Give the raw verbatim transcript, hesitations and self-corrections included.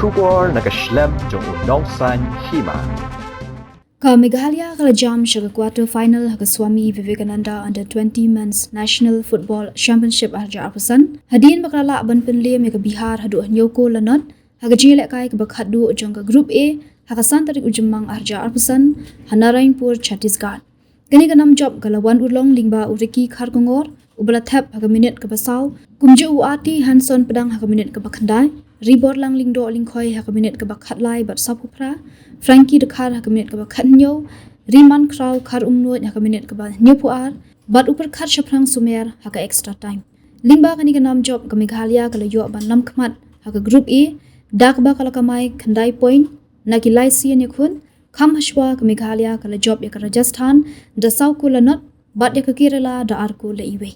Khubor na ka shlem jong u Nongsaiñ Hima. Ka Meghalaya ka la jam sha ka quarter final ha ka Swami Vivekananda Under twenty Men's National Football Championship arhajar arphew san, hadien ba ka la lah ban pynliem ïa ka Bihar haduh hynñiew kol la nod ha ka jingïalehkai kaba khatduh jong ka Group A ha ka san tarik u Jymmang arhajar arphew san ha Narayanpur, Chhattisgarh. Kane ka nam jop ka la wan urlong lyngba u Ricky Kharkongor uba la thep ha ka minit kaba saw, kumjuh u Arti Hanson Pdang ha ka minit kaba khyndai, Riborlang Lyngdoh Lyngkhoi ha ka minit kaba khatlai bad sawphew phra, Frankie Dkhar ha ka minit kaba khathynñiew, Riman Khraw Kharumnuid ha ka minit kaba hynñiewphew ar, bad u Pyrkhat Shaphrang Sumer ha ka extra time. Lyngba kane ka nam jop ka Meghalaya ka la ïoh ban lam khmat ha ka Group A da kaba ka la kamai khyndai point na ki lai sien ïakhun. Kham hashwa ka Meghalaya ka la jop ïa ka Rajasthan da saw kol la nod bad ïa ka Kerala da ar kol la iwei.